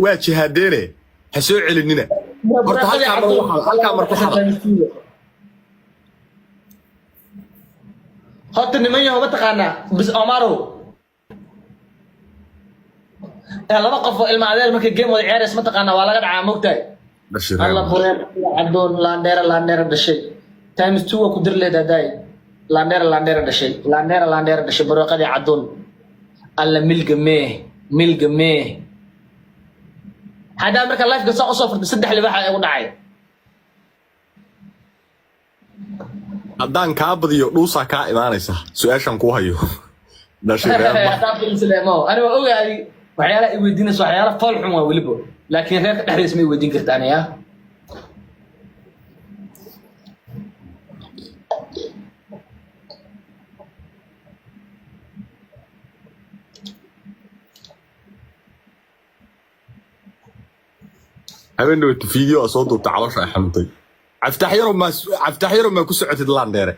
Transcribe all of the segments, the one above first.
Waa jihaadeene, ha soo celinina. Horta halkaa mar halkaa mar ku xada. Horta niman yahow, mataqaanaa bis Omarow, ee laba qof oo ilma adeer markay game wada ciyaaraysa, mataqaanaa, waa laga dhacaa, mogtahay? Alla bureen cadoon, laandheera laandheera dhashay, times two waa ku dir leedaa daay. Laandheera laandheera dhashay, laandheera laandheera dhashay, barooqadii cadoon. Alla milga mee, milga mee. Haddaa marka lifeka saa usoo furtay, saddex libaaxa igu dhacay. Haddaan kaa badiyo, dhuusaa kaa imaanaysa su-aashan kuu hayo, dhashay reer ma. Haddaan fiilsaleemo, ani waa ogahay waxyaalaha i weydiinaysa, waxyaala fool xun waa weliba, laakiin reerka dhexdiisa ma i weydiin karta ani ah. Habeen dhaweyta video aa soo duubta, caloosha ay xanuuntay. Caftaax yarow, maa Caftaax yarow, maa ku socotid laandheere?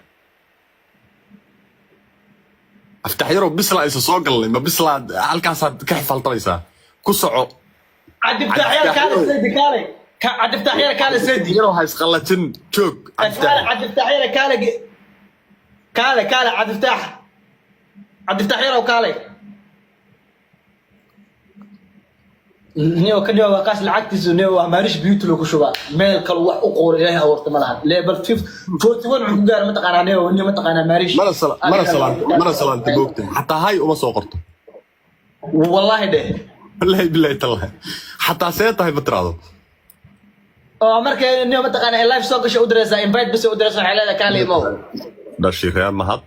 Caftaax yarow, bislaa isa soo galnay, ma bislaa halkaasaad ka xifaltamaysaa? Ku soco. Cabdiftaax yar, kaale seydi, kaale. Cabdiftaax yar, kaale seydi. Yarow, ha isqallajin, joog. Kaale. Caftaax. Cabdiftaax yar, kaale, kaale, kaale. Cabdiftaax, Cabdiftaax yarow, kaale. Niyo kan waa kaas lacagtiisu, niyo waa maarish beauty lagu shubaa, meel kale wax u qoor Ilaahay abuurta ma lahan. Level 41 wuxuu ku gaaray, mataqaanaa, niyo, niyo, mataqaanaa, maarish. Mana sala, mana salaanta, mana salaanta moogta, xataa hay uma soo qorto. Wallahi dheh. Wallahi billahi tallahi, xataa see tahay ma tiraado. Oo marka niyo, mataqaanaa, live soo gasho u diraysaa invite bas u diraysaa, waxay leedahay kaale imow. Dhashay reer mahad,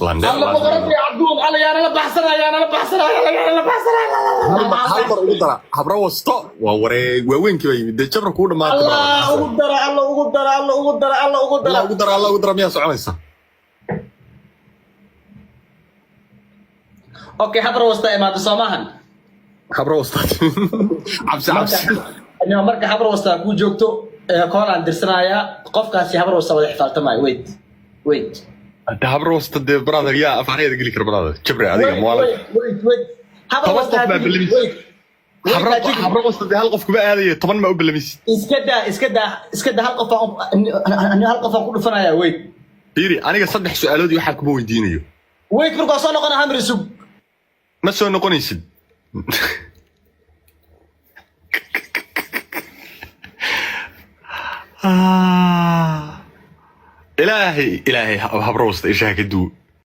landheer. Alla boqoradii cabduun, alla yaana la baxsanaya, yaana la baxsanaya, yaana la baxsanaya. Hal mar ugu dara habra wasto, waa wareeg waaweynkii baa yimid dee, jabra kuu dhamaatay. Allah ugu dara, alla ugu dara, alla ugu dara, alla ugu dara. Allah ugu dara, Allah ugu dara, miyaa soconaysa? Okay, habra wasta imaado soo maahan? Habra wasta, cabsi cabsi. Niyo marka habra wasta ku joogto ee koolaan dirsanayaa, qofkaasi habra wasta wada xifaaltamaayo. Wait, wait. Hadda habra wasta dee, brother, yaa afaariyada geli kara, brother? Jabre adiga muwaala. Wait, wait, wait. Habra 10 wasta qof baa balamis. Wait. Habra, habra wasta dee, hal qof kuma aadayo, 10 ma u balamisid. Iska daa, iska daa, iska daa. Hal qof aan, hal qof aan ku dhufanayaa. Wait. Fiiri, aniga saddex su-aalood iyo waxaa kuma weydiinayo. Wait, markaa soo noqona hamri sug. Ma soo noqonaysid. Ilaahay, ilaahay habra wasta ishaha ka duwo.